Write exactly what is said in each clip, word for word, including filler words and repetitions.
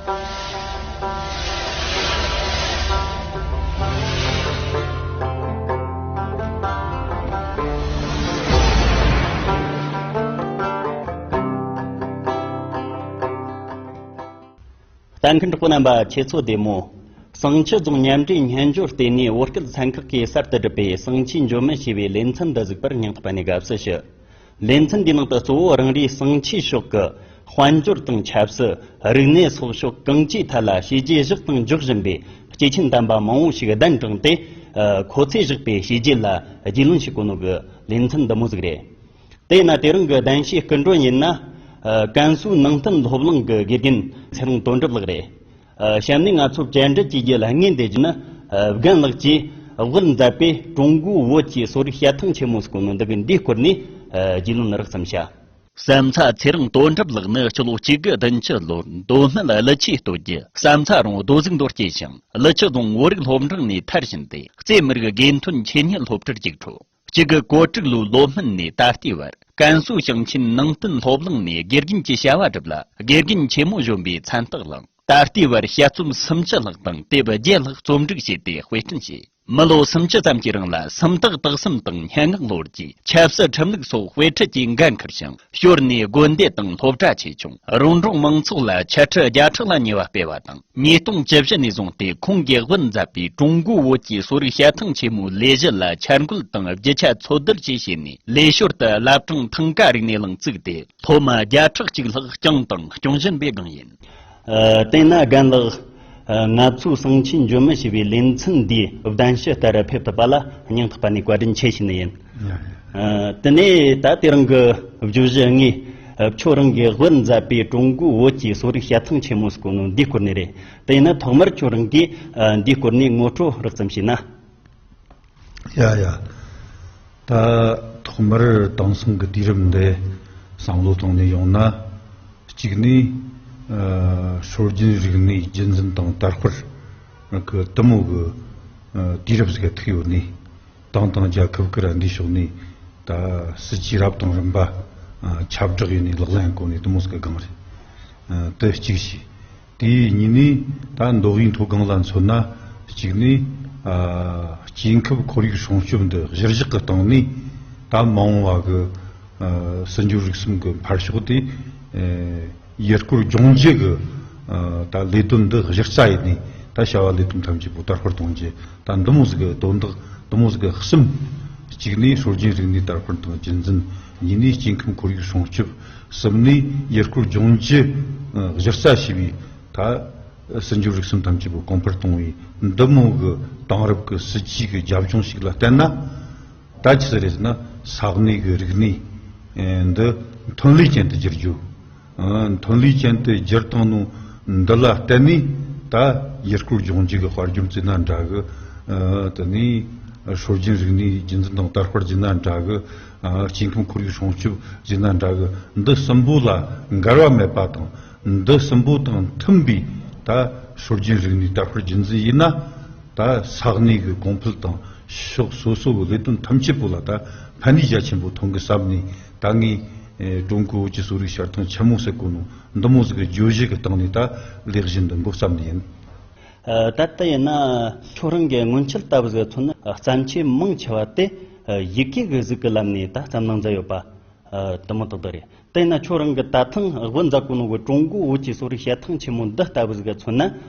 ལྟ་མཁན་གྲོགས་པོ་རྣམ་པ་ཁྱེད་ཚོ་བདེ་མོ། བསང་ཆུ་རྫོང་མཉམ་འབྲེལ་སྨྱན་སྦྱོར་ལྟེ་གནས་བོད་སྐད་ཚན་ཁག་གིས་གསར་དུ་བསྒྲུབས་པའི་བསང་ཆུའི་འཇོན་མི་ཞེས་པའི་ལེ་ཚན་འདི་གཟིགས་པར་སྙིང་ཐག་པ་ནས་དགའ་བསུ་ཞུ། ལེ་ཚན་འདིའི་ནང་དུ་གཙོ་བོ་རང་རེའི་བསང་ཆུའི་ཕྱོགས་ཀྱི་དཔལ་འབྱོར་དང་ཆབ་སྲིད། རིག་གནས་སོགས་ཕྱོགས་གང་ཅིའི་ཐད་ལ་བྱས་རྗེས་བཞག་དང་འཇོག་བཞིན་པའི་སྐྱེས་ཆེན་དམ་པ་མང་བོ་ཞིག་གདན་དྲངས་ཏེ། ཁོ་ཚོས་བཞག་པའི་བྱས་རྗེས་ལ་རྒྱུས་ལོན་བྱེད་གོ་ནོ་གི་ལེ་ཚན་འདི་མོ་ཟིག་རེད། དེས་ན་དེ་རིང་གི་གདན་ཞུའི་སྐུ་མགྲོན་ཡིན་ན། ཨ། ཀན་སུའུ་ནང་བསྟན་སློབ་གླིང་གི་དགེ་རྒན་ཚེ་རིང་དོན་གྲུབ་ལགས་རེད། ཨ། གཤམ་ནས་ང་ཚོ་བཅར་འདྲི་བྱེད་རྒྱུ་ལ་སྔོན་འདིར་བརྒྱུད་ནས། ཨ། རྒན་ལགས་ཀྱིས་དབུ་མཛད་པའི་ཀྲུང་གོའི་བོད་ཀྱི་གསོ་རིག་བཤད་ཐང་ཆེན་མོ་ཟེར་གོ་ནོ་འདི་གི་འདིའི་སྐོར་ནས། ཨ། རྒྱུས་ལོན་རགས་ཙམ་བྱ། བསམ་ཚ་ཚེ་རིང་དོན་གྲུབ་ལགས་ནི་སྤྱི་ལོ་གཅིག་དགུ་བདུན་ཅུ་ལོར་མདོ་སྨད་ཀླུ་ཆུའི་སྟོད་རྒྱུད་བསམ་ཚ་རོང་རྡོ་གཟུགས་མདོར་སྐྱེས་ཤིང་། ཀླུ་ཆུ་རྫོང་བོད་རིགས་སློབ་འབྲིང་ནས་མཐར་ཕྱིན་ཏེ། རྩེ་མི་རིགས་དགེ་ཐོན་ཆེད་གཉེར་སློབ་གྲྭར་རྒྱུགས་འཕྲོད། གཅིག་དགུ་གོ་དྲུག་ལོའི་ལོ་སྨད་ནས་ད་ལྟའི་བར་ཀན་སུའུ་ཞིང་ཆེན་ནང་བསྟན་སློབ་གླིང་ནས་དགེ་རྒན་གྱི་བྱ་བ་བསྒྲུབས་ལ། དགེ་རྒན་ཆེན་མོ་གཞོན་པའི་མཚན་རྟགས་བླངས། ད་ལྟའི་བར་དཔྱད་རྩོམ་སུམ་ཅུ་ལྷག་དང་དེབ་བརྒྱད་ལྷག་རྩོམ་སྒྲིག་བྱས་ཏེ་དཔེ་སྐྲུན་བྱས། མི་ལོ་སུམ་ཅུ་ཙམ་གྱི་རིང་ལ་སུམ་རྟགས་དག་གསུམ་དང་སྙན་ངག་ལོ་རྒྱུས། ཆབ་སྲིད་ཁྲིམས་ལུགས་སོགས་དཔེ་ཁྲིད་ཀྱི་འགན་འཁུར་ཞིང་། ཞོར་ནས་དགོན་སྡེ་དང་སློབ་གྲྭ་ཆེ་ཆུང་། རོང་འབྲོག་མང་ཚོགས་ལ་འཆད་ཁྲིད་བརྒྱ་ཕྲག་ལ་ཉེ་བ་སྤེལ་བ་དང་། ཉིས་སྟོང་བཅུ་བཞི་ནས་བཟུང་སྟེ་ཁོང་གིས་དབུ་མཛད་པའི་ཀྲུང་གོའི་བོད་ཀྱི་གསོ་རིག་བཤད་ཐང་ཆེན་མོའི་ལས་གཞི་ལ་འཆར་འགོད་དང་རྒྱུ་ཆ་འཚོལ་བསྡུ་བཅས་བྱས་ནས། ལས་ཞོར་དུ་བླ་བྲང་ཐང་ཀ་རིག་གནས་གླིང་བཙུགས་ཏེ། སློབ་མ་བརྒྱ་ཕྲག་གཅིག་ལྷག་བསྐྱངས་དང་སྐྱོང་བཞིན་པའི་སྒང་ཡིན། ཨ། དེས་ན་རྒན་ལགས། ཨ། ང་ཚོའི་བསང་ཆུའི་འཇོན་མི་ཞེས་པའི་ལེ་ཚན་འདིའི་གདན་ཞུ་ལྟར་ཕེབས་ཐུབ་པ་ལ་སྙིང་ཐག་པ་ནས་བཀའ་དྲིན་ཆེ་ཞུ་ནི་ཡིན། ཡ་ཡ། ཨ། དེ་ནས་ད་དེ་རིང་གི་བརྗོད་གཞི་དངོས། ཨ། ཁྱོད་རང་གིས་དབུ་མཛད་པའི་ཀྲུང་གོའི་བོད་ཀྱི་གསོ་རིག་བཤད་ཐང་ཆེན་མོ་ཟེར་གོ་ནོ་འདིའི་སྐོར་ནས་རེད། དེས་ན་ཐོག་མར་ཁྱོད་རང་གིས། ཨ། འདིའི་སྐོར་ནས་ངོ་སྤྲོད་རགས་ཙམ་བྱས་ན། ཡ་ཡ། ད་ཐོག་མར་དེང་སང་གི་དུས་རབས་འདི་བསམ་བློ་བཏང་ནས་ཡོང་ན། གཅིག་ནས། ཨ། སྲོལ་རྒྱུན་རིག་གནས་རྒྱུན་འཛིན་དང་དར་སྤེལ་གི་དེ་མོ་གི། ཨ། དུས་རབས་ཟིག་ག་ཐུག་ཡོད་ནས། ཏང་དང་རྒྱལ་ཁབ་ཀྱི་ར་འདི་ཕྱོགས་ནས་ད་སྲིད་ཇུས་རབ་དང་རིམ་པ། ཨ། ཁྱབ་བསྒྲགས་ཡོད་ནས་ལག་ལེན་གོ་ནས་དེ་མོ་ཟིག་གི་སྒང་རེད། ཨ། དེ་གཅིག་བྱས། དེ་གཉིས་ནས་ད་མདོ་དབུས་མཐོ་སྒང་ལ་མཚོན་ན། གཅིག་ནས། ཨ། སྐྱེ་ཁམས་ཁོར་ཡུག་སྲུང་སྐྱོབ་འདི་གཞིར་བཞག་གི་སྟེང་ནས་ད་མ་འོངས་པ་གི། ཨ། སྲིད་འབྱོར་རིག་གསུམ་གི་འཕར་ཕྱོགས་དེ། ཨ། ཡུལ་སྐོར་ལྗོངས་རྒྱུ་གི། ཨ། ད་ལས་དོན་འདི་གཞི་རྩ་ཡིན་ནས་ད་བྱ་བ་ལས་དོན་ཐམས་ཅད་པོ་དར་སྤེལ་གཏོང་རྒྱུ། ད་འདི་མོ་ཟིག་གི་དོན་དག་འདི་མོ་ཟིག་གི་གསུམ། གཅིག་ནས་སྲོལ་རྒྱུན་རིག་གནས་དར་སྤེལ་དང་རྒྱུན་འཛིན། གཉིས་ནས་སྐྱེ་ཁམས་ཁོར་ཡུག་སྲུང་སྐྱོབ། གསུམ་ནས་ཡུལ་སྐོར་ལྗོངས་རྒྱུ། ཨ། གཞི་རྩ་བྱས་པའི་ད་སྲིད་འབྱོར་རིག་གསུམ་ཐམས་ཅད་པོ་གོང་འཕེལ་གཏོང་བའི་འདི་མོ་གི་དེང་རབས་ཀྱི་སྲིད་ཇུས་ཀྱི་རྒྱབ་ལྗོངས་ཤིག་ལ་བརྟེན་ན། ད་ཅི་ཟེར་རེད་ཟེར་ན། ས་གནས་ཀྱི་རིག་གནས། ཨེ། འདི་ཐོན་ལས་ཅན་དུ་བསྒྱུར་རྒྱུ། ཨ། ཐོན་ལས་ཅན་དུ་བསྒྱུར་བཏང་ནོ་འདི་ལ་བརྟེན་ནས་ད་ཡུལ་སྐོར་ལྗོངས་རྒྱུ་གི་དཔལ་འབྱོར་བརྩིས་ན་འདྲ་གི། ཨ། དེ་ནས་སྲོལ་རྒྱུན་རིག་གནས་རྒྱུན་འཛིན་དང་དར་སྤེལ་བརྩིས་ན་འདྲ་གི། ཨ། སྐྱེ་ཁམས་ཁོར་ཡུག་སྲུང་སྐྱོབ་བརྩིས་ན་འདྲ་གི། འདི་གསུམ་པོ་ལ་འགལ་བ་མེད་པ་དང་། འདི་གསུམ་པོ་དང་མཐུན་པའི་ད་སྲོལ་རྒྱུན་རིག་གནས་དར་སྤེལ་རྒྱུན་འཛིན་ཡིན་ན། ད་ས་གནས་ཀྱི་གོང་འཕེལ་དང་ཕྱོགས་སོ་སོ་གི་ལས་དོན་ཐམས་ཅད་པོ་ལ་ད་ཕན་ནུས་རྒྱ་ཆེན་པོ་ཐོན་གི་བསམ་ནས། ད་ངས་ཀྲུང་གོའི་བོད་ཀྱི་གསོ་རིག་བཤད་ཐང་ཆེན་མོ་ཟེར་གོ་ནོ་འདི་མོ་ཟིག་གི་བརྗོད་གཞི་གི་སྟེང་ནས་ད་ལས་གཞི་འདི་འགོ་བརྩམས་ནི་ཡིན། ད་ལྟ་ཡིན་ན་ཁྱོད་རང་གི་སྔོན་ཆད་ལྟ་བུ་ཟིག་མཚོན་ན། བརྩམས་ཆོས་མང་ཆེ་བ་དེ་ཡི་གེ་གི་གཟུགས་ཀྱི་ལམ་ནས་ད་བརྩམས་གནང་མཛད་ཡོད་པ། ཨ། དེ་མོ་ཏག་ཏག་རེད། དེས་ན་ཁྱོད་རང་གིས་ད་ཐེངས་དབུ་མཛད་གོ་ནོ་གི་ཀྲུང་གོའི་བོད་ཀྱི་གསོ་རིག་བཤད་ཐང་ཆེན་མོ་འདི་ལྟ་བུ་ཟིག་ག་མཚོན་ན།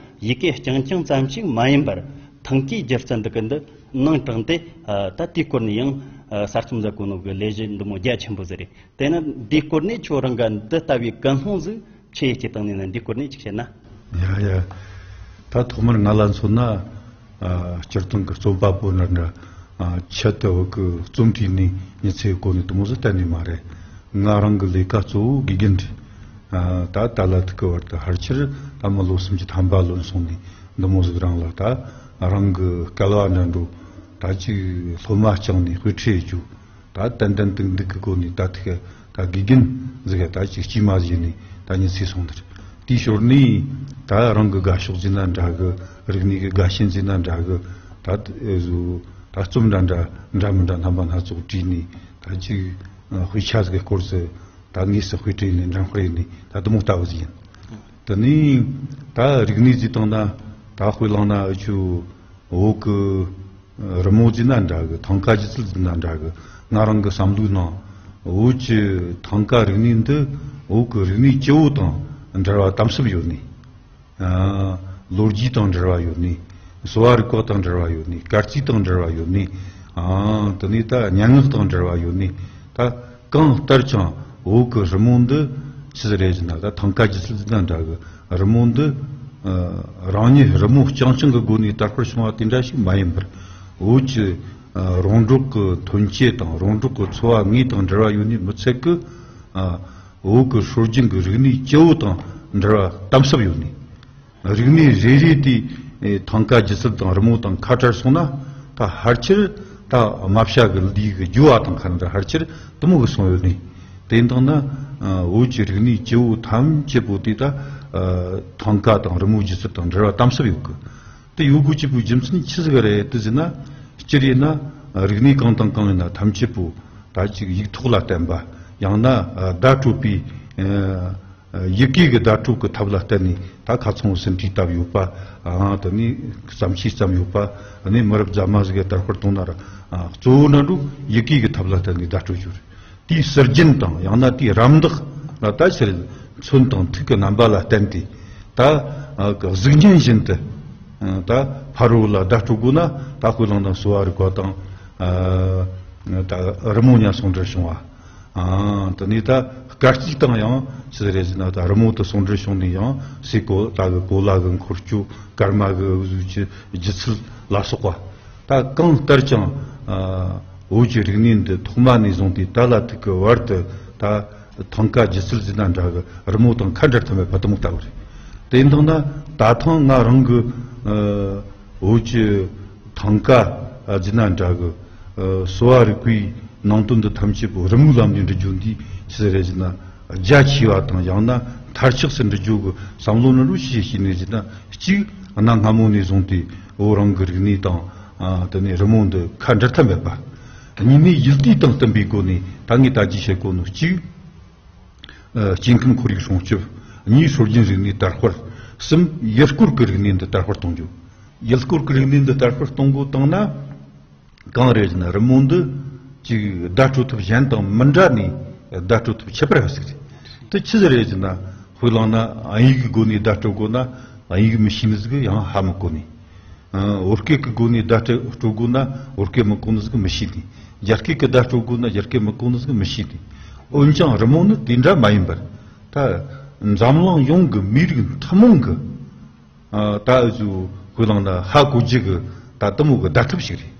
ཡི་གེ་རྐྱང་རྐྱང་ཙམ་ཞིག་མ་ཡིན་པར། ཐང་གའི་སྒྱུ་རྩལ་འདི་གི་འདི་ནང་དྲངས་ཏེ། ཨ། ད་དེའི་སྐོར་ནས་ཡང་། ཨ། གསར་རྩོམ་མཛད་གོ་ནོ་གི་ལས་གཞི་འདི་མོ་རྒྱ་ཆེན་པོ་ཟིག་རེད། དེས་ན་འདིའི་སྐོར་ནས་ཁྱོད་རང་ག་འདི་ལྟ་བུའི་ཀུན་སློང་ཟིག་ཆི་ཡི་སྟེང་ནས་ན་འདིའི་སྐོར་ནས་ཅིག་བཤད་ན། ཡ་ཡ། ད་ཐོག་མར་ང་ལ་མཚོན་ན། ཨ། སྤྱིར་བཏང་གི་རྩོམ་པ་པོ་འདྲ་འདྲ། ཨ། ཆེད་དུ་བོད་ཀྱི་རྩོམ་བྲིས་ནས་མི་ཚེ་གོ་ནས་དེ་མོ་ཟིག་གཏན་ནས་མ་རེད། ང་རང་གི་ལས་ཀ་གཙོ་བོ་དགེ་རྒན་རེད། ཨ། ད་ད་ལ་ཐུག་གི་བར་དུ་ཕལ་ཆེར་ད་མི་ལོ་སུམ་ཅུ་ཐམ་པ་ལོན་སོང་ནས་འདི་མོ་ཟིག་རང་ལ་ད་རང་གི་སྐལ་བ་འདྲ་འགྲོ། ད་ཅིག་སློབ་མ་བསྐྱངས་ནས་དཔེ་ཁྲིད་རྒྱུ། ད་ཏན་ཏན་ཏིག་ཏིག་གི་སྒོ་ནས་ད་ཐུག་ད་དགེ་རྒན་ཟིག་ག་ད་ཅིག་དཀྱུས་མ་ཟིག་ནས་ད་མི་ཚེ་སོང་དེར། དེའི་ཞོར་ནས་ད་རང་གི་དགའ་ཕྱོགས་ཟིན་ན་འདྲ་གི། རིག་གནས་ཀྱི་དགའ་ཞེན་ཟིན་ན་འདྲ་གི། ད་བཟོ་ད་རྩོམ་འདྲ་འདྲ་འདྲ་མི་འདྲ་རྣམ་པ་སྣ་ཚོགས་བྲིས་ནས། ད་ཅིག་དཔེ་ཆ་ཟིག་གི་སྐོར་ཟིག་ད་དངོས་སུ་དཔེ་སྐྲུན་ནས་འགྲེམས་སྤེལ་ནས་ད་དེ་མོ་ལྟ་བུ་ཟིག་ཡིན། དེ་ནས་ད་རིག་གནས་ཟེར་བཏང་ན། ད་དཔེ་བླངས་ན་འུ་ཆོ་བོད་ཀྱི་རི་མོ་ཟེར་ན་འདྲ་གི། ཐང་ག་སྒྱུ་རྩལ་ཟེར་ན་འདྲ་གི། ང་རང་གི་བསམ་བློའི་ནང་བོད་ཀྱི་ཐང་ག་རིག་གནས་འདི་བོད་ཀྱི་རིག་གནས་སྤྱི་བོ་དང་འབྲེལ་བ་དམ་ཟབ་ཡོད་ནི། ཨ། ལོ་རྒྱུས་དང་འབྲེལ་བ་ཡོད་ནི། གསོ་བ་རིག་པ་དང་འབྲེལ་བ་ཡོད་ནི། སྐར་རྩིས་དང་འབྲེལ་བ་ཡོད་ནི། ཨ། དེ་ནས་ད་སྙན་ངག་དང་འབྲེལ་བ་ཡོད་ནི། ད་གང་ལྟར་ཀྱང་བོད་ཀྱི་རི་མོ་འདི་ཆི་ཟིག་རེད་ཟེར་ན། ད་ཐང་ག་སྒྱུ་རྩལ་ཟེར་ན་འདྲ་གི། རི་མོ་འདི་ཨ་རང་ཉིད་རི་མོ་རྐྱང་རྐྱང་གི་སྒོ་ནས་དར་འཕེལ་བྱུང་བ་དེ་འདྲ་ཞིག་མ་ཡིན་པར། བོད་ཀྱི་ཨ་རོང་འབྲོག་གི་ཐོན་སྐྱེད་དང་རོང་འབྲོག་གི་འཚོ་བ་དངོས་དང་འབྲེལ་བ་ཡོད་ནི་མི་ཚད་གི། ཨ། བོད་ཀྱི་སྲོལ་རྒྱུན་གྱི་རིག་གནས་སྤྱི་བོ་དང་འབྲེལ་བ་དམ་ཟབ་ཡོད་ནི། རིག་གནས་རེ་རེ་དེ་ཨེ་ཐང་ག་སྒྱུ་རྩལ་དང་རི་མོ་དང་ཁ་བྲལ་སོང་ན། ད་ཕལ་ཆེར་ད་རྨ་བྱ་གི་ལུས་ཀྱི་རྒྱུ་བ་དང་ཁ་འདྲ་ཕལ་ཆེར་དེ་མོ་གི་སོང་ཡོད་ནི། དེ་འདང་ན་ཨ་བོད་ཀྱི་རིག་གནས་སྤྱི་བོ་ཐམས་ཅད་པོ་དེ་ད་ཨ་ཐང་ག་དང་རི་མོ་སྒྱུ་རྩལ་དང་འབྲེལ་བ་དམ་ཟབ་ཡོད་གི། དེ་ཡོད་དགོས་ཀྱི་པོའི་རྒྱུ་མཚན་ཆི་ཟིག་རེད་དེ་ཟེར་ན། སྤྱིར་ཡིན་ན་རིག་གནས་གང་དང་གང་ཡིན་ན་ཐམས་ཅད་པོ་ད་ཅིག་ཡིག་ཐོག་ལ་བརྟེན་པ། ཡང་ན་ཨ་བརྡ་སྤྲོད་པའི་ཨ་ཡི་གེ་གི་བརྡ་སྤྲོད་ཀྱི་ཐབས་ལ་བརྟེན་ནས་ད་ཁ་ཚང་ཟིན་བྲིས་བཏབ་ཡོད་པ། ཨ་དེ་ནས་བརྩམས་ཆོས་བརྩམས་ཡོད་པ། ཨ་ནི་མི་རབས་རྗེས་མ་ཟིག་གིས་དར་འཕེལ་གཏོང་ན་ར། ཨ་གཙོ་བོ་ན་འགྲོ་ཡི་གེ་གི་ཐབས་ལ་བརྟེན་ནས་བརྡ་སྤྲོད་རྒྱུ་རེད། དེའི་ཟུར་རྒྱན་དང་ཡང་ན་དེའི་རམ་འདེགས་ལ་ད་ཕྱིར་ཚོན་དང་ཐིག་གི་རྣམ་པ་ལ་བརྟེན་ཏེ། ད་ཨ་གཟུགས་བརྙན་བཞིན་དུ་ཨ་ད་ཕ་རོལ་ལ་བརྡ་སྤྲོད་དགོས་ན། ད་དཔེ་བླངས་ན་གསོ་བ་རིག་པ་དང་ཨ་ད་རི་མོ་གཉིས་ཟུང་འབྲེལ་བྱུང་བ། ཨ་དེ་ནས་ད་སྐར་རྩིས་དང་ཡང་ཆི་ཟིག་རེད་ཟེར་ན། ད་རི་མོ་དེ་ཟུང་འབྲེལ་བྱུང་ནས་ཡང་སའི་གོ་ད་གི་གོ་ལ་གི་འཁོར་སྐྱོད། སྐར་མ་གི་འུ་ཚོའི་སྒྱུ་རྩལ་ལ་སོགས་པ། ད་གང་ལྟར་ཀྱང་ཨ་བོད་ཀྱི་རིག་གནས་འདི་ཐོག་མ་ནས་བཟུང་སྟེ་ད་ལ་ཐུག་གི་བར་དུ། ད་ཐང་ག་སྒྱུ་རྩལ་ཟེར་ན་འདྲ་གི། རི་མོ་དང་ཁ་འབྲལ་ཐབས་མེད་པ་དེ་མོ་ལྟ་བུ་རེད། དེ་འདང་ན་ད་ཐེངས་ང་རང་གི་ཨ་བོད་ཀྱི་ཐང་ག་ཟེར་ན་འདྲ་གི། ཨ་གསོ་བ་རིག་པའི་ནང་དོན་འདི་ཐམས་ཅད་པོ་རི་མོའི་ལམ་ནས་འབྲི་རྒྱུ་འདི་ཆི་ཟིག་རེད་ཟེར་ན། རྒྱ་ཆེ་བ་དང་ཡང་ན་མཐར་ཆགས་སུ་འབྲི་རྒྱུ་གི་བསམ་བློ་ནི་རུ་ཞིག་བྱས་ནས་ཟེར་ན། གཅིག་གནའ་སྔ་མོ་ནས་བཟུང་སྟེ་བོད་རང་གི་རིག་གནས་དང་ཨ་དེ་ནས་རི་མོ་འདི་ཁ་འབྲལ་ཐབས་མེད་པ། གཉིས་ནས་ཡུལ་དུས་དང་བསྟུན་པའི་སྒོ་ནས་ད་ངས་ད་ཅི་བཤད་གོ་ནོ། གཅིག་ཨ་སྐྱེ་ཁམས་ཁོར་ཡུག་སྲུང་སྐྱོབ། གཉིས་སྲོལ་རྒྱུན་རིག་གནས་དར་སྤེལ། གསུམ་ཡུལ་སྐོར་གྱི་རིག་གནས་འདི་དར་སྤེལ་གཏོང་རྒྱུ། ཡུལ་སྐོར་གྱི་རིག་གནས་འདི་དར་སྤེལ་གཏོང་དགོས་བཏང་ན། གང་རེད་ཟེར་ན། རི་མོ་འདི་ཅིག་བརྡ་སྤྲོད་ཐབས་གཞན་དང་མི་འདྲ་ནས་བརྡ་སྤྲོད་ཐབས་ཁྱད་པར་ཡོད་ཟིག་རེད། དེ་ཆི་ཟིག་རེད་ཟེར་ན། དཔེ་བླངས་ན་དབྱིན་ཡིག་གི་སྒོ་ནས་བརྡ་སྤྲོད་དགོས་ན། དབྱིན་ཡིག་མི་ཤེས་ནི་ཟིག་ཡང་ཧ་མི་གོ་ནི། ཨ་བོད་སྐད་ཀྱི་སྒོ་ནས་བརྡ་སྤྲོད་དགོས་ན་བོད་སྐད་མི་གོ་ནི་ཟིག་མི་ཤེས་ནི། རྒྱ་སྐད་ཀྱི་བརྡ་སྤྲོད་དགོས་ན་རྒྱ་སྐད་མི་གོ་ནི་ཟིག་མི་ཤེས་ནི། འོན་ཀྱང་རི་མོ་ནི་དེ་འདྲ་མ་ཡིན་པར། ད་འཛམ་གླིང་ཡོངས་ཀྱི་མི་རིགས་ཐུན་མོང་གི། ཨ་ད་འུ་ཚོ་དཔེ་བླངས་ན་ཧ་གོ་རྒྱུ་གི་ད་དེ་མོ་གི་བརྡ་ཐབས་ཤིག་རེད།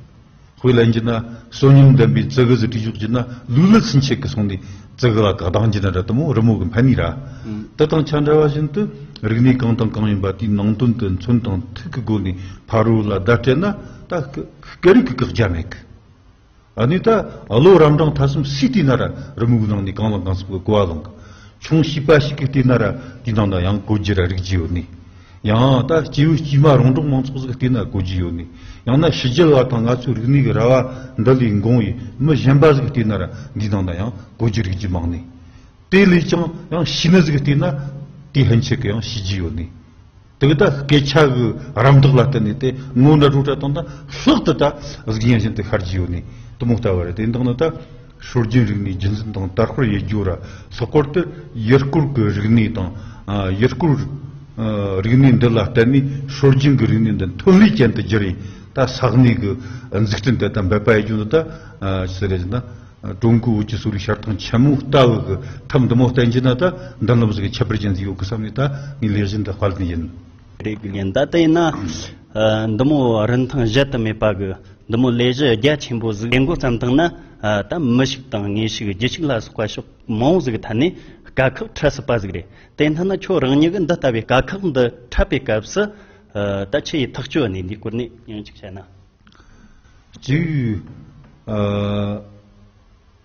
དཔེ་ལེན་རྒྱུ་ན་གསོན་ཉམས་ལྡན་པའི་ཙི་གུ་ཟིག་བྲིས་འཇོག་རྒྱུ་ན། ལུག་ལུག་ཚུན་ཆད་ཀྱི་སོང་ནས་ཙི་གུ་ལ་གདངས་རྒྱུ་ན་ར། དེ་མོ་རི་མོ་གི་ཕན་ནུས་ར། ཨང་། དེ་དང་ཆ་འདྲ་བ་བཞིན་དུ་རིག་གནས་གང་དང་གང་ཡིན་པ་དེའི་ནང་དོན་དེ་ཚོན་དང་ཐིག་གི་སྒོ་ནས་ཕ་རོལ་ལ་བརྡ་སྤྲད་ན། ད་སྐད་རིགས་ཀྱི་བཀག་རྒྱ་མེད་གི། ཨ་ནི་ད་བློ་རབ་འབྲིང་ཐ་གསུམ་སུས་བལྟས་ན་ར་རི་མོའི་ནང་ནས་གང་ལ་གང་འཚམ་གི་གོ་བ་ལོན་གི། ཆུང་བྱིས་པ་ཞིག་གིས་བལྟས་ན་ར་དེའི་ནང་ན་ཡང་གོ་རྒྱུ་ར་རིག་རྒྱུ་ཡོད་ནི། ཡང་ད་སྐྱེ་བོ་དཀྱུས་མ་རོང་འབྲོག་མང་ཚོགས་ཟིག་གིས་བལྟས་ན་གོ་རྒྱུ་ཡོད་ནི། ཡང་ན་ཕྱི་རྒྱལ་བ་དང་ང་ཚོའི་རིག་གནས་ཀྱི་ར་བ་འདི་ལས་འགོངས་པའི་མི་གཞན་པ་ཟིག་གིས་བལྟས་ན་ར་འདིའི་ནང་ན་ཡང་གོ་རྒྱུ་རིག་རྒྱུ་མང་ནི། དེ་ལས་ཀྱང་ཡང་ཤེས་ནི་ཟིག་གིས་བལྟས་ན་དེ་ཕན་ཆད་ཀྱི་ཡང་ཤེས་རྒྱུ་ཡོད་ནི། དེ་གི་ད་སྐད་ཆ་གི་རམ་འདེགས་ལ་བརྟེན་ནས་དེ་ངོ་འདྲ་འགྲོ་འདྲ་བཏང་ད་ལྷག་ཏུ་ད་གཟུགས་བརྙན་བཞིན་དུ་ཤར་གྱི་ཡོད་ནི་དེ་མོ་ལྟ་བ་རེད། དེ་འདང་ན་ད་སྲོལ་རྒྱུན་རིག་གནས་རྒྱུན་འཛིན་དང་དར་སྤེལ་ཡེད་རྒྱུ་ར། ལྷག་པར་དུ་ཡུལ་སྐོར་གྱི་རིག་གནས་དང་ཨ་ཡུལ་སྐོར་ཨ་རིག་གནས་འདི་ལ་བརྟེན་ནས་སྲོལ་རྒྱུན་གྱི་རིག་གནས་འདི་ཐོན་ལས་ཅན་དུ་བསྒྱུར་ཡིན། ད་ས་གནས་ཀྱི་འཛུགས་སྐྲུན་དེ་ད་འབད་པ་ཡེད་རྒྱུ་འདི་ད་ཨ་ཆི་ཟེར་རེད་ཟེར་ན། ཀྲུང་གོའི་བོད་ཀྱི་གསོ་རིག་ཤར་ཐང་ཆེན་མོ་ལྟ་བུ་གི་ཐབས་འདི་མོ་བསྟེན་རྒྱུ་ན་ད་མདུན་ལམ་ཟིག་གི་ཁྱད་པར་ཅན་ཟིག་ཡོད་གི་བསམ་ནས་ད་ངས་ལེགས་བཞིན་དུ་དཔལ་ནི་ཡིན། རེད་གི་ཡིན། ད་ལྟ་ཡིན་ན་ཨ་འདི་མོ་རིན་ཐང་གཞལ་དུ་མེད་པ་གི་འདི་མོ་ལས་གཞི་རྒྱ་ཆེན་པོ་ཟིག་ལས་འགོ་བརྩམས་བཏང་ན། ཨ་ད་མི་ཤུགས་དང་དངོས་ཤུགས་རྒྱུ་ཤུགས་ལ་སོགས་པ་ཕྱོགས་མང་བོ་ཟིག་གི་ཐད་ནས་དཀའ་ཁག་འཕྲད་སྲིད་པ་ཟིག་རེད། དེ་ཐད་ན་ཁྱོད་རང་ཉིད་གི་འདི་ལྟ་བུའི་དཀའ་ཁག་འདི་འཕྲད་པའི་སྐབས་སུ་ཨ་ད་ཆི་ཡི་ཐག་གཅོད་ནས་འདིའི་སྐོར་ནས་ཡང་གཅིག་བཤད་ན། གཅིག་ཨ་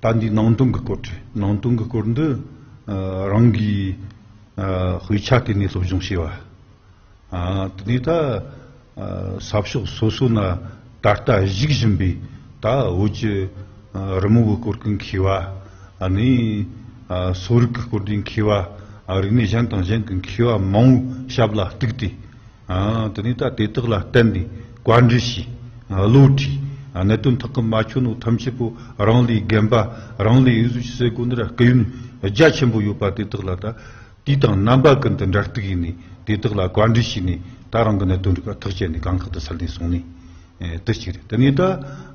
ད་འདི་ནང་དོན་གྱི་སྐོར་རེད། ནང་དོན་གྱི་སྐོར་འདི་ཨ་རང་གིས་ཨ་དཔེ་ཆ་བལྟས་ནས་སློབ་སྦྱོང་བྱས་པ། ཨ་དེ་ནས་ད་ཨ་ས་ཕྱོགས་སོ་སོ་ན་ད་ལྟ་བཞུགས་བཞིན་པའི་ད་བོད་ཀྱི་ཨ་རི་མོ་གི་སྐོར་གྱི་མཁས་པ། ཨ་ནི་ཨ་གསོ་རིག་གི་སྐོར་གྱི་མཁས་པ། རིག་གནས་གཞན་དང་གཞན་གྱི་མཁས་པ་མང་བོའི་ཞབས་ལ་གཏུགས་ཏེ། ཨ། དེ་ནས་ད་དེ་དག་ལ་བརྟེན་ནས་བཀའ་འདྲི་ཞུས། ཨ། བློ་དྲིས། ཨ། གནད་དོན་ཐག་གིས་མ་ཆོད་ནོ་ཐམས་ཅད་པོ་རང་ལས་རྒན་པ་རང་ལས་འོས་བཟོ་ཞིག་ཟེར་དགོས་ནི་ར་སྐུ་ཡོན་རྒྱ་ཆེན་པོ་ཡོད་པ་དེ་དག་ལ་ད་དུས་དང་རྣམ་པ་ཀུན་ཏུ་འབྲེལ་གཏུག་ཡིན་ནས་དེ་དག་ལ་བཀའ་འདྲི་ཞུས་ནས་ད་རང་གི་གནད་དོན་རིགས་ཐག་བཅད་ནས་གང་ཁག་ཏུ་སེལ་ནས་སོང་ནས། ཨེ། དེ་གཅིག་རེད། དེ་ནས་ད།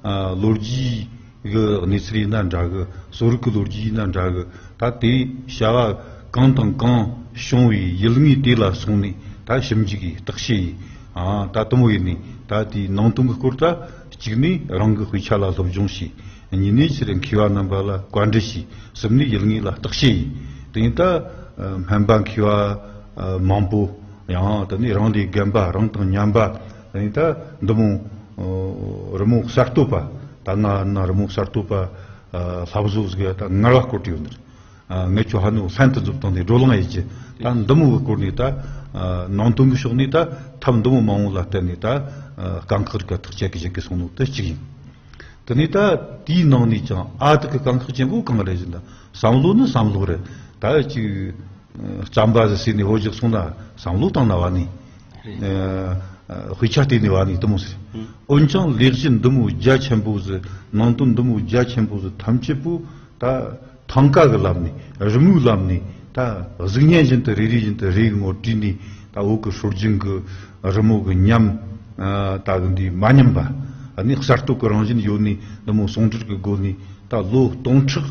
ཨ། ལོ་རྒྱུས་ཀྱི་གནས་ཚུལ་ཡིན་ན་འདྲ་གི། གསོ་རིག་གི་ལོ་རྒྱུས་ཡིན་ན་འདྲ་གི། ད་དེའི་བྱ་བ་གང་དང་གང་བྱུང་བའི་ཡུལ་དངོས་དེ་ལ་སོང་ནས་ད་ཞིབ་འཇུག་གིས་བརྟག་དཔྱད་ཡིས། ཨ། ད་དུ་མོ་ཡིན་ནས་ད་དེའི་ནང་དོན་གྱི་སྐོར་ད་གཅིག་ནས་རང་གི་དཔེ་ཆ་ལ་སློབ་སྦྱོང་བྱས། གཉིས་ནས་ཕྱིར་མཁས་པ་རྣམ་པ་ལ་བཀའ་འདྲི་བྱས། གསུམ་ནས་ཡུལ་དངོས་ལ་བརྟག་དཔྱད་ཡིས། དེ་ཡིན་ད། ཨ། སྨན་པ་མཁས་པ་མང་པོ། ཡང་དེ་ནས་རང་ལས་རྒན་པ་རང་དང་མཉམ་པ། དེ་ནས་ད་འདི་མོ། ཨོ། རི་མོ་གསར་གཏོད་པ། ད་ང་ན་རི་མོ་གསར་གཏོད་པ། ཨ། ལྷ་བཟོ་ཟིག་ད་ངར་བ་སྐོར་དུ་ཡོད་ནི་རེད། ཨ། ངས་ཁྱོད་ཧ་ནུ་ལྷན་དུ་འཛོམས་བཏང་ནས་བགྲོ་གླེང་ཡེད་ཀྱི། ད་འདི་མོ་གི་སྐོར་ནས་ད། ཨ། ནང་དོན་གི་ཕྱོགས་ནས་ད་ཐབས་འདི་མོ་མང་བོ་ལ་བརྟེན་ནས་ད། ཨ། དཀའ་ཁག་རིགས་ཀ་ཐག་བཅད་གི་བཞག་གི་སོང་ནོ་དེ་གཅིག་ཡིན། དེ་ནས་ད་དེའི་ནང་ནས་ཀྱང་ཨ་ཐུར་གི་དཀའ་ཁག་ཆེན་པོ་གང་རེད་ཟེར་ན། བསམ་བློ་ནི་བསམ་བློ་རེད། ད་ཅིག་རྩམ་པ་ཟིག་ཟོས་ནས་འོ་ཅག་སོང་ན་བསམ་བློ་བཏང་ན་བ་ནི། རེད། ཨ། དཔེ་ཆ་བལྟས་ནས་བ་ནི་དུ་མོ་ཟེར། ཨུ། འོན་ཀྱང་ལས་གཞི་འདི་མོ་རྒྱ་ཆེན་པོ་ཟིག་ནང་དོན་འདི་མོ་རྒྱ་ཆེན་པོ་ཟིག་ཐམས་ཅད་པོ་ད་ཐང་ག་གི་ལམ་ནས། རི་མོའི་ལམ་ནས། ད་གཟུགས་བརྙན་བཞིན་དུ་རེ་རེ་བཞིན་དུ་རེའུ་ངོ་བྲིས་ནས། ད་བོད་ཀྱི་སྲོལ་རྒྱུན་གྱི་རི་མོ་གི་ཉམས། ཨ། ད་གི་འདི་མ་ཉམས་པ། ཨ་ནི་གསར་གཏོད་ཀྱི་རང་བཞིན་ཡོད་ནས་འདི་མོ་ཟུང་འབྲེལ་གྱི་སྒོ་ནས་ད་ལོ་སྟོང་ཕྲག་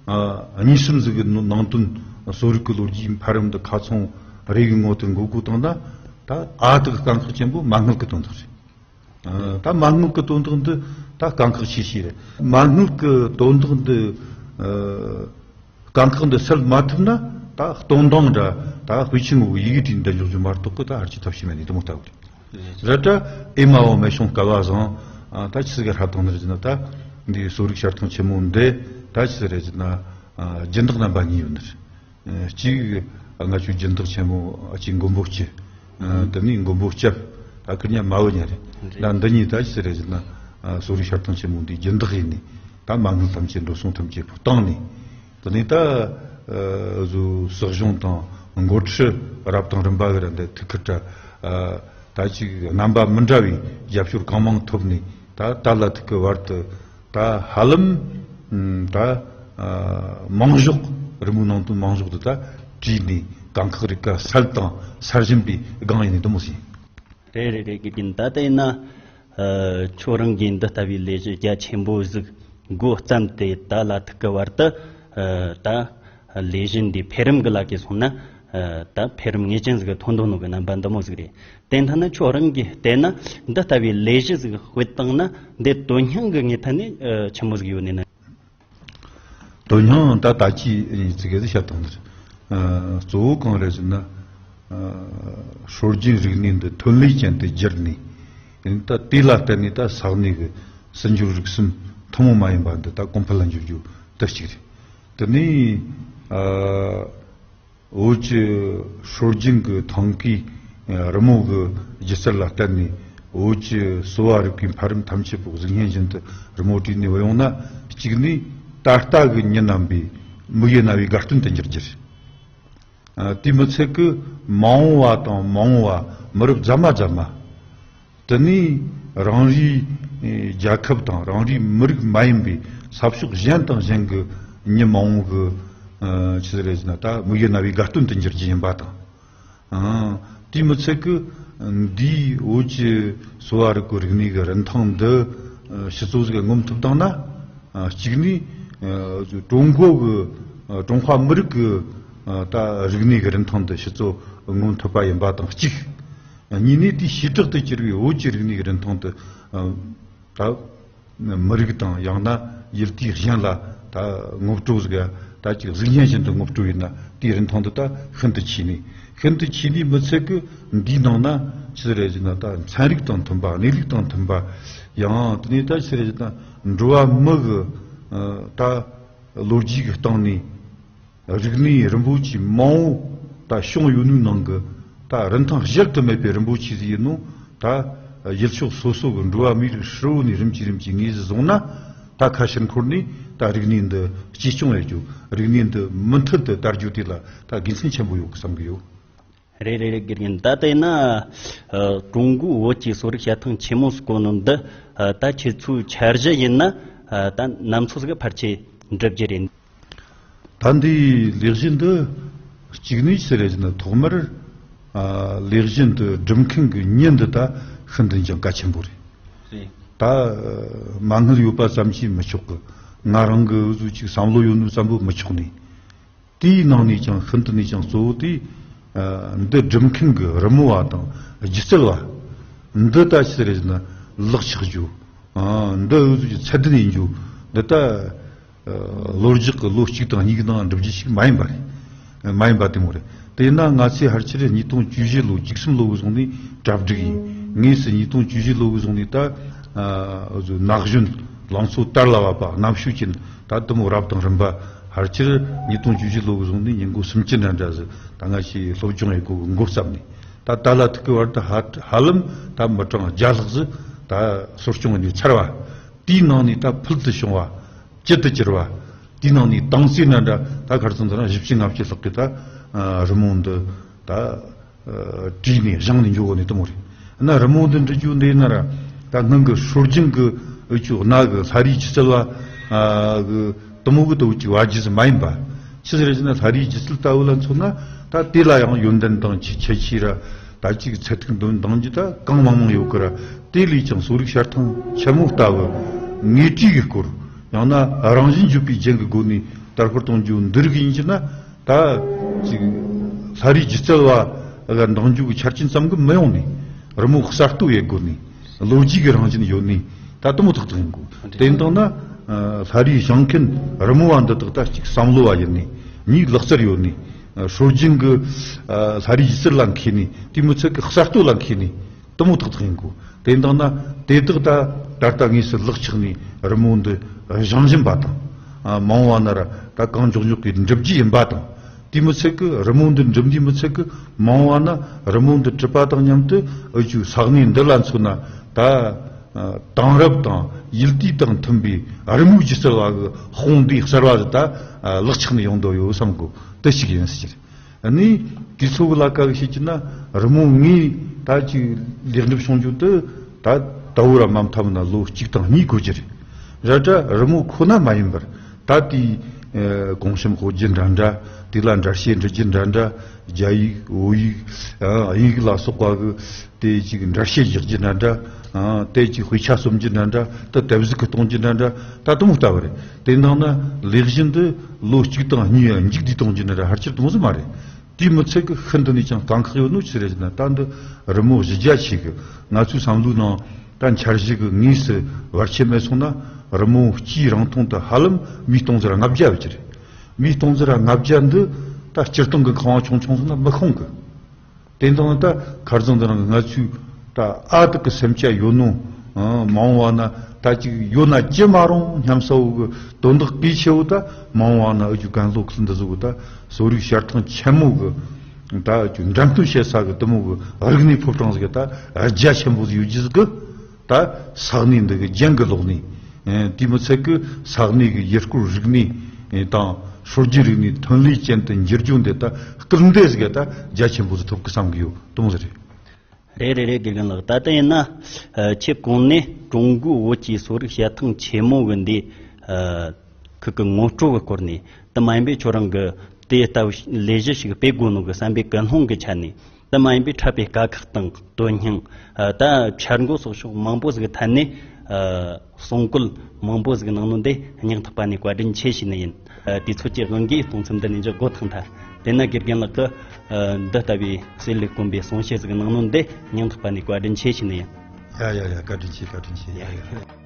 ཨ། གཉིས་གསུམ་ཟིག་གི་ནང་དོན། གསོ་རིག་གི་ལོ་རྒྱུས་འཕེལ་རིམ་འདི་ཁ་ཚང་རེའུ་ངོ་དེར་འགོད་དགོས་བཏང་ན། ད་ཨ་ཐུར་གི་དཀའ་ཁག་ཆེན་པོ་མ་དངུལ་གི་དོན་དག་རེད། ཨ། ད་མ་དངུལ་གི་དོན་དག་འདི་ད་དཀའ་ཁག་ཆེ་ཤོས་རེད། མ་དངུལ་གི་དོན་དག་འདི། ཨ། དཀའ་ཁག་འདི་སེལ་མ་ཐུབ་ན། ད་སྟོང་འདང་འདྲ། ད་དཔེ་ཆའི་ངོ་བོ་ཡི་གེ་བྲིས་འདྲ་འཇོག་རྒྱུ་མ་གཏོགས་གི་ད་ཧར་གྱི་ཐབས་ཤེས་མེད་ནི་དེ་མོ་ལྟ་བུ་རེད། རེད་དྲ། ཨེ་མ་འོ་མེ་ཤོང་སྐལ་བ་བཟང་། ཨ། ད་ཆི་ཟིག་ག་ཧྲ་བཏང་ནི་རེད་ཟེར་ན། ད་འདི་གསོ་རིག་ཞལ་ཐང་ཆེན་མོ་འདི་ད་ཆི་ཟིག་རེད་ཟེར་ན། ཨ། སྦྱིན་བདག་རྣམ་པ་གཉིས་ཡོད་ནི་རེད། ཨ། གཅིག་ང་ཆོའི་སྦྱིན་བདག་ཆེན་མོ་ཨ་ཅེ་མགོན་པོ་སྐྱབས། ཨ། དེ་ནས་མགོན་པོ་སྐྱབས། ད་ཁིར་ཉ་མ་བུ་ཉ་རེད། རེད། ད་འདི་གཉིས་ད་ཆི་ཟིག་རེད་ཟེར་ན། ཨ། གསོ་རིག་ཞལ་ཐང་ཆེན་མོ་འདིའི་སྦྱིན་བདག་ཡིན་ནི། ད་མ་དངུལ་ཐམས་ཅད་འགྲོ་སོང་ཐམས་ཅད་ཕུ་བཏང་ནི། དེ་ནས་ད། ཨ། བཟོ་སྲིད་གཞུང་དང་འགོ་ཁྲིད་རབ་དང་རིམ་པ་གི་ར་འདི་ཐུགས་ཁུར་དྲ། ཨ། ད་ཅིག་རྣམ་པ་མི་འདྲ་བའི་རྒྱབ་སྐྱོར་གང་མང་ཐོབ་ནས། ད་ད་ལ་ཐུག་གི་བར་དུ་ད་ཧ་ལམ། ཨ། ད། ཨ། མང་ཤོས་རི་མོའི་ནང་དོན་མང་ཤོས་དེ་ད་བྲིས་ནས་དཀའ་ཁག་རིགས་ཀ་སེལ་དང་སེལ་བཞིན་པའི་སྒང་ཡིན་ནས་དུ་མོ་ཟིན། རེད་རེད་རེད། དགེ་རྒན་ད་ལྟ་ཡིན་ན། ཨ། ཁྱོད་རང་གིས་འདི་ལྟ་བུའི་ལས་གཞི་རྒྱ་ཆེན་པོ་ཟིག་འགོ་བརྩམས་ཏེ་ད་ལ་ཐུག་གི་བར་དུ། ཨ། ད་ལས་གཞི་འདིའི་འཕེལ་རིམ་གི་ལ་གེ་སོང་ན། ཨ། ད་འཕེལ་རིམ་ངེས་ཅན་ཟིག་གི་ཐོན་འདུག་ནོ་གི་རྣམ་པ་འདི་མོ་ཟིག་རེད། དེ་མཐའ་ན་ཁྱོད་རང་གིས་བལྟས་ན་འདི་ལྟ་བུའི་ལས་གཞི་ཟིག་སྤེལ་བཏང་ན་འདི་དོན་སྙིང་གི་ངོས་ཐད་ནས། ཨ། ཆི་མོ་ཟིག་ཡོད་ནི་ན། དོན་སྙིང་ད་ལྟ་ཅི་ཡིན་ཚིག་གི་བཤད་བཏང་ནི་རེད། ཨ། གཙོ་བོ་གང་རེད་ཟེར་ན། ཨ། སྲོལ་རྒྱུན་རིག་གནས་འདི་ཐོན་ལས་ཅན་དུ་བསྒྱུར་ནས། ཡིན་ད་དེ་ལ་བརྟེན་ནས་ད་ས་གནས་ཀྱི་སྲིད་འབྱོར་རིག་གསུམ་ཐུན་མོང་མ་ཡིན་པ་འདི་ད་གོང་འཕེལ་ལ་འགྱུར་རྒྱུ་དེ་གཅིག་རེད། དེ་ནས། ཨ། བོད་ཀྱི་སྲོལ་རྒྱུན་གྱི་ཐང་གའི་རི་མོ་གི་སྒྱུ་རྩལ་ལ་བརྟེན་ནས། བོད་ཀྱི་གསོ་བ་རིག་པའི་འཕེལ་རིམ་ཐམས་ཅད་པོ་གཟུགས་བརྙན་བཞིན་དུ་རི་མོ་བྲིས་ནས་བུད་ཡོང་ན། གཅིག་ནས་ད་ལྟ་གི་མྱི་རྣམ་པའི་མིག་ཡིད་རྣ་བའི་དགའ་སྟོན་དུ་འགྱུར་རྒྱུ་རེད། ཨ། དེ་མི་ཚད་ཀྱི་མ་འོངས་པ་དང་མ་འོངས་པ་མི་རབས་རྗེས་མ་རྗེས་མ། དེ་ནས་རང་རེའི་རྒྱལ་ཁབ་དང་རང་རེའི་མི་རིགས་མ་ཡིན་པའི་ས་ཕྱོགས་གཞན་དང་གཞན་གྱི་མྱི་མང་བོ་གི། ཨ། ཆི་ཟིག་རེད་ཟེར་ན། ད་མིག་ཡིད་རྣ་བའི་དགའ་སྟོན་དུ་འགྱུར་རྒྱུ་ཡིན་པ་དང་། ཨ། དེ་མི་ཚད་ཀྱི་འདིའི་བོད་ཀྱི་གསོ་བ་རིག་གི་རིག་གནས་ཀྱི་རིན་ཐང་འདི། ཨ། ཕྱི་ཚོ་ཟིག་གིས་ངོམ་ཐུབ་བཏང་ན། ཨ། གཅིག་ནས། ཨ། ཀྲུང་གོ་གི། ཨ། ཀྲུང་ཧྭ་མི་རིགས་ཀྱི། ཨ། ད་རིག་གནས་ཀྱི་རིན་ཐང་འདི་ཕྱི་ཚོ་ངོམ་ཐུབ་པ་ཡིན་པ་དང་གཅིག། གཉིས་ནས་དེའི་བྱེ་བྲག་ཏུ་གྱུར་པའི་བོད་ཀྱི་རིག་གནས་ཀྱི་རིན་ཐང་དེ། ཨ། ད་མི་རིགས་དང་ཡང་ན་ཡུལ་དུས་གཞན་ལ་ད་ངོ་སྤྲོད་ཟིག་ད་ཅིག་གཟུགས་བརྙན་བཞིན་དུ་ངོ་སྤྲོད་ཡིན་ན། དེའི་རིན་ཐང་དེ་ད་ཤིན་ཏུ་ཆེ་ནི། ཤིན་ཏུ་ཆེ་ནི་མི་ཚད་ཀྱི་འདིའི་ནང་ན་ཆི་ཟིག་རེད་ཟེར་ན། ད་ཚན་རིག་དང་མཐུན་པ། གནས་ལུགས་དང་མཐུན་པ། ཡང་དེ་ནས་ད་ཆི་ཟིག་རེད་ཟེར་ན། འགྲོ་བ་མི་གི། ཨ། ད་ལོ་རྒྱུས་ཀྱི་སྟེང་ནས། རིག་གནས་རིན་པོ་ཆེ་མང་བོ་ད་བྱུང་ཡོད་ནོའི་ནང་གི། ད་རིན་ཐང་གཞལ་དུ་མེད་པའི་རིན་པོ་ཆེ་ཟིག་ཡིན་ནོ། ད་ཡུལ་ཕྱོགས་སོ་སོ་གི་འགྲོ་བ་མིའི་རིགས་ཧྲིལ་བོ་ནས་རིམ་གྱིས་རིམ་གྱིས་ངོས་ཟིན་བཟུང་ན། ད་ ད་ཁ་ཕྱིར་འཁོར་ནས་ད་རིག་གནས་འདི་གཅེས་སྐྱོང་ཡེད་རྒྱུ། རིག་གནས་འདི་མུ་མཐུད་དུ་དར་རྒྱུ་དེ་ལ་ད་དགེ་མཚན་ཆེན་པོ་ཡོད་གི་བསམ་གི་ཡོད། རེད་རེད་རེད། དགེ་རྒན། ད་དེ་ན་ཀྲུང་གོའི་བོད་ཀྱི་གསོ་རིག་བྱེད་སྟངས་ཆེན་མོ་ཟེར་གོ་ནོ་འདི་ད་ཁྱེད་ཚོའི་འཆར་གཞི་ཡིན་ན་ད་ནམ་ཚོད་ཟིག་གི་ཕལ་ཆེར་འགྲུབ་རྒྱུ་རེད། ད་འདིའི་ལས་གཞི་འདི་གཅིག་ནས་ཅི་རེད་ཟེར་ན། ཐོག་མར་ཨ་ལས་གཞི་འདི་སྒྲུབ་མཁན་གྱི་མྱི་འདི་ད་ཤིན་ཏུ་ཀྱང་གལ་ཆེན་པོ་རེད། རེད། ད་མ་དངུལ་ཡོད་པ་ཙམ་གྱིས་མི་ཆོག་གི། ང་རང་གི་འུ་ཚོ་ཅིག་བསམ་བློ་ཡོད་ནོ་ཙམ་པོ་མི་ཆོག་ནི། དེའི་ནང་ནས་ཀྱང་ཤིན་ཏུ་ནས་ཀྱང་གཙོ་བོ་དེ་ཨ་འདི་སྒྲུབ་མཁན་གྱི་རི་མོ་བ་དང་སྒྱུ་རྩལ་བ། འདི་ད་ཅི་རེད་ཟེར་ན་ལག་ཆགས་རྒྱུ། ཨ་འདི་འུ་ཚོ་ཅིག་ཚད་ལྡན་ཡིན་རྒྱུ། འདི་ད་ལོ་རྒྱུས་ཀྱི་ལོ་གཅིག་དང་གཉིས་ཀྱི་ནང་འགྲུབ་རྒྱུ་ཞིག་མ་ཡིན་པ་རེད། མ་ཡིན་པ་དེ་མོ་རེད། དེས་ན་ང་ཚོས་ཕལ་ཆེར་ཉིས་སྟོང་བཅུ་བཞི་ལོ་བཅུ་གསུམ་ལོ་གི་བཟུང་ནས་གྲ་སྒྲིག་ཡིན། དངོས་སུ་ཉིས་སྟོང་བཅུ་བཞི་ལོ་གི་བཟུང་ནས་ད་ཨ་ན་གཞོན་ལང་ཚོ་དར་ལ་བབ་པ་རྣམ་དཔྱོད་ཅན་ད་དེ་མོ་རབ་དང་རིམ་པ་ཕལ་ཆེར་ཉིས་སྟོང་བཅུ་བཞི་ལོ་གི་བཟུང་ནས་ཉིན་གུང་སུམ་ཅུ་འདྲ་འདྲ་ཟིག་ད་ང་ཞིག་སློབ་སྦྱོང་ཡེད་གོ་གི་འགོ་བརྩམས་ནས། ད་ད་ལ་ཐུག་གི་བར་དུ་ཧ་ཧ་ལམ་ད་མི་གྲངས་བརྒྱ་ལྷག་ཟིག་ད་གསོ་སྐྱོང་ནས་ཚར་བ། དེའི་ནང་ནས་ད་ཕུལ་དུ་བྱུང་བ། ཅི་ཏུ་གྱུར་བ། དེའི་ནང་ནས་དྭངས་གསལ་འདྲ་འདྲ་ད་ཁར་ཚང་དུ་རང་བཞི་བཅུ་ལྔ་བཅུ་ལྷག་གི་ད་ཨ་རི་མོ་འདི་ད་ཨ་བྲིས་ནས་བཞེངས་ནས་འཇོག་གོ་ནས་དེ་མོ་རེད། ན་རི་མོ་འདི་འབྲི་རྒྱུ་འདི་ན་ར་ད་སྔོན་གི་སྲོལ་རྒྱུན་གི་འུ་ཆོ་གནའ་གི་ལྷ་རིས་སྒྱུ་རྩལ་བ་ཨ་གི་དེ་མོ་གི་དེ་འུ་ཅིག་བ་རྒྱུ་ཟིག་མ་ཡིན་པ། ཆི་ཟིག་རེད་ཟེར་ན་ལྷ་རིས་སྒྱུ་རྩལ་ལྟ་བུ་ལ་མཚོན་ན་ད་དེ་ལ་ཡང་ཡོན་ཏན་དང་ཁྱད་ཆོས་ར་ད་ཅིག་ཚད་ཐིག་འདོན་སྟངས་ཀྱི་ད་གང་མང་མང་ཡོད་གི་ར། དེ་ལས་ཀྱང་གསོ་རིག་ཞལ་ཐང་ཆེན་མོ་ལྟ་བུ་དངོས་བྲིས་ཀྱི་སྐོར། ཡང་ན་རང་བཞིན་བརྗོད་པའི་རྒྱན་གྱི་སྒོ་ནས་དར་སྤེལ་གཏོང་རྒྱུ་འདི་རིགས་ཡིན་གྱི་ན། ད་ཅིག་ལྷ་རིས་སྒྱུ་རྩལ་བ་ག་འདང་རྒྱུ་གི་ཆ་རྐྱེན་ཙམ་གྱིས་མི་ཡོང་ནས། རི་མོ་གསར་གཏོད་ཡེད་དགོས་ནས། ལོ་རྒྱུས་ཀྱི་རང་བཞིན་ཡོད་ནས། ད་དེ་མོ་ཐག་ཐག་ཡིན་དགོས། དེ་ཡིན་དང་ན་ཨ་ལྷ་རིས་བཞེངས་མཁན་རི་མོ་བ་འདི་དག་ད་གཅིག་བསམ་བློ་བ་ཡིན་ནས། གཉིས་ལག་རྩལ་ཡོད་ནས། ཨ་སྲོལ་རྒྱུན་གྱི་ཨ་ལྷ་རིས་སྒྱུ་རྩལ་ལ་མཁས་ནས། དེ་མི་ཚད་ཀྱི་གསར་གཏོད་ལ་མཁས་ནས། དེ་མོ་ཐག་ཐག་ཡིན་དགོས། དེ་ཡིན་དང་ན་དེ་དག་ད་ད་ལྟ་དངོས་སུ་ལག་ཆགས་ནས་རི་མོ་འདི་བཞེངས་བཞིན་པ་དང་། ཨ་མ་འོངས་པ་ན་ར་ད་གང་མགྱོགས་མགྱོགས་ཀྱིས་འགྲུབ་རྒྱུ་ཡིན་པ་དང་། དེ་མི་ཚད་ཀྱི་རི་མོ་འདི་འགྲུབ་འདི་མི་ཚད་ཀྱི་མ་འོངས་པ་ན་རི་མོ་འདི་གྲུབ་པ་དང་མཉམ་དུ་འུ་ཆོའི་ས་གནས་འདི་ལ་མཚོན་ན་ད་ཨ་དེང་རབས་དང་ཡུལ་དུས་དང་མཐུན་པའི་རི་མོའི་སྒྱུ་རྩལ་བ་གི་དཔུང་སྡེ་གསར་བ་ཟིག་ད་ཨ་ལག་ཆགས་ནས་ཡོང་འདོད་ཡོད་བསམ་གོ། དེ་ཞིག་ཡིན་ཟེར། ནི་དུས་ཚོད་ཀྱི་ལ་ཀ་གི་བཤད་ཀྱི་ན་རི་མོ་ངས་ད་ཅིག་ལེགས་འགྲུབ་བྱུང་རྒྱུ་དེ་ད་ད་བོ་ར་མ་མཐའ་མི་ན་ལོ་གཅིག་དང་གཉིས་འགོར་གྱི་རེད། ར་ད་རི་མོ་ཁོ་ན་མ་ཡིན་པར་ད་དེའི་ཨ་གོང་ཞིམ་དཔོག་རྒྱུ་འདྲ་འདྲ། དེ་ལ་འགྲེལ་བཤད་འབྲི་རྒྱུ་འདྲ་འདྲ། རྒྱ་ཡིག་བོད་ཡིག་ཨ་དབྱིན་ཡིག་ལ་སོགས་པ་གི་དེ་ཅིག་འགྲེལ་བཤད་རྒྱག་རྒྱུ་འདྲ་འདྲ། ཨ་དེ་ཅིག་དཔེ་ཆ་རྩོམ་རྒྱུ་འདྲ་འདྲ། ད་དེབ་གཟུགས་ཀྱི་གཏོང་རྒྱུ་འདྲ་འདྲ། ད་དེ་མོ་ལྟ་བུ་རེད། དེ་འདང་ན་ལས་གཞི་འདི་ལོ་གཅིག་དང་གཉིས་ཡ་མཇུག་བསྡུས་གཏོང་རྒྱུ་འདྲ་འདྲ་ཕལ་ཆེར་གཏོང་ས་མ་རེད། དེ་མི་ཚད་ཀྱི་ཤིན་ཏུ་ནས་ཀྱང་དཀའ་ཁག་ཡོད་ནོ་ཆི་རེད་ཟེར་ན། ད་འདི་རི་མོ་གཞི་རྒྱ་ཆེ་གི། ང་ཚོའི་བསམ་བློའི་ནང་ད་འཆར་གཞི་གི་དངོས་སུ་བར་ཆད་མེད་སོང་ན་རི་མོ་སྤྱིའི་རིང་ཐུང་དུ་ཧ་ལམ་མི་སྟོང་ཟིག་ར་ལྔ་བརྒྱ་ཡོད་ཀྱི་རེད། མི་སྟོང་ཟིག་ར་ལྔ་བརྒྱ་འདི་ད་སྤྱིར་བཏང་གི་ཁང་བ་ཆུང་ཆུང་སོང་ན་མི་ཁོམ་གི། དེ་དང་ད་ཁར་ཚང་འདི་རང་གི་ང་ཚོའི་ད་ཨ་ཏི་གི་སེམས་ཅན་ཡོད་ནོ། ཨང་མ་འོངས་པ་ན་ད་ཅིག་ཡོད་ན་ཅི་མ་རུང་སྙམ་ས་བོ་གི་དོན་དག་གལ་ཆེ་བོ། ད་མ་འོངས་པ་ན་ཨུ་ཅུ་གན་ལོ་ཁིལ་འདི་ཟིག་གི་ད་གསོ་རིག་ཞལ་ཐང་ཆེན་མོ་གི་ད་ཨུ་ཅུ་འགྲེམས་སྟོན་བྱེད་ས་གི་དེ་མོ་གི་རིག་གནས་ཕོ་བྲང་ཟིག་གི་ད་རྒྱ་ཆེན་པོ་ཟིག་ཡོད་རྒྱུ་ཟིག་གི། ད་ས་གནས་འདི་གི་རྒྱན་གི་ལོག་ནས། ཨེ་དེ་མི་ཚད་གི་ས་གནས་གི་ཡུལ་སྐོར་རིག་གནས་ཨེ་དང་སྲོལ་རྒྱུན་རིག་གནས་ཐོན་ལས་ཅན་དུ་འགྱུར་རྒྱུ་འདི་ད་སྐུལ་འདེད་ཟིག་ད་རྒྱ་ཆེན་པོ་ཟིག་ཐོབ་གི་བསམ་གི་ཡོད་དོང་ཟིག་རེད། རེད་རེད་རེད། དགེ་རྒན་ལགས། ད་ལྟ་ཡིན་ན་ཨ་ཁྱེད་གོང་ནས་ཀྲུང་གོའི་བོད་ཀྱི་གསོ་རིག་བྱེད་སྟངས་ཆེན་མོ་གི་འདི་ཨ་ཁུལ་གི་ངོ་སྤྲོད་གི་སྐོར་ནས། དེ་མ་ཡིན་པའི་ཁྱོད་རང་གི་དེ་ལྟ་བུ་ལས་གཞི་ཞིག་སྤེལ་དགོས་ནོ་གི་བསམ་པའི་ཀུན་སློང་གི་ཆ་ནས། དེ་མ་ཡིན་པའི་འཕྲད་པའི་དཀའ་ཁག་དང་དོན་སྙིང་། ཨ་ད་འཆར་འགོད་སོགས་ཕྱོགས་མང་པོ་ཟིག་ཐད་ནས་ཨ་གསུང་བཀོད་མང་པོ་ཟིག་གནང་ནོ་འདི་སྙིང་ཐག་པ་ནས་བཀའ་དྲིན་ཆེ་ཞུ་ནི་ཡིན། ཨ་དུས་ཚོད་ཀྱི་དབང་གིས་གཏོང་མཚམས་འདི་ནས་འཇོག་དགོས་ཐང་ཐལ། དེ་ན་དགེ་རྒན་ལགས་ཀྱིས་ཨ་འདི་ལྟ་བུའི་གསེར་ལས་དཀོན་པའི་གསུང་བཤད་ཟིག་གནང་ནོ་འདི་སྙིང་ཐག་པ་ནས་བཀའ་དྲིན་ཆེ་ཞུ་ནི་ཡིན། ཡ་ཡ་ཡ། བཀའ་དྲིན་ཆེ། བཀའ་དྲིན་ཆེ། ཡ་ཡ།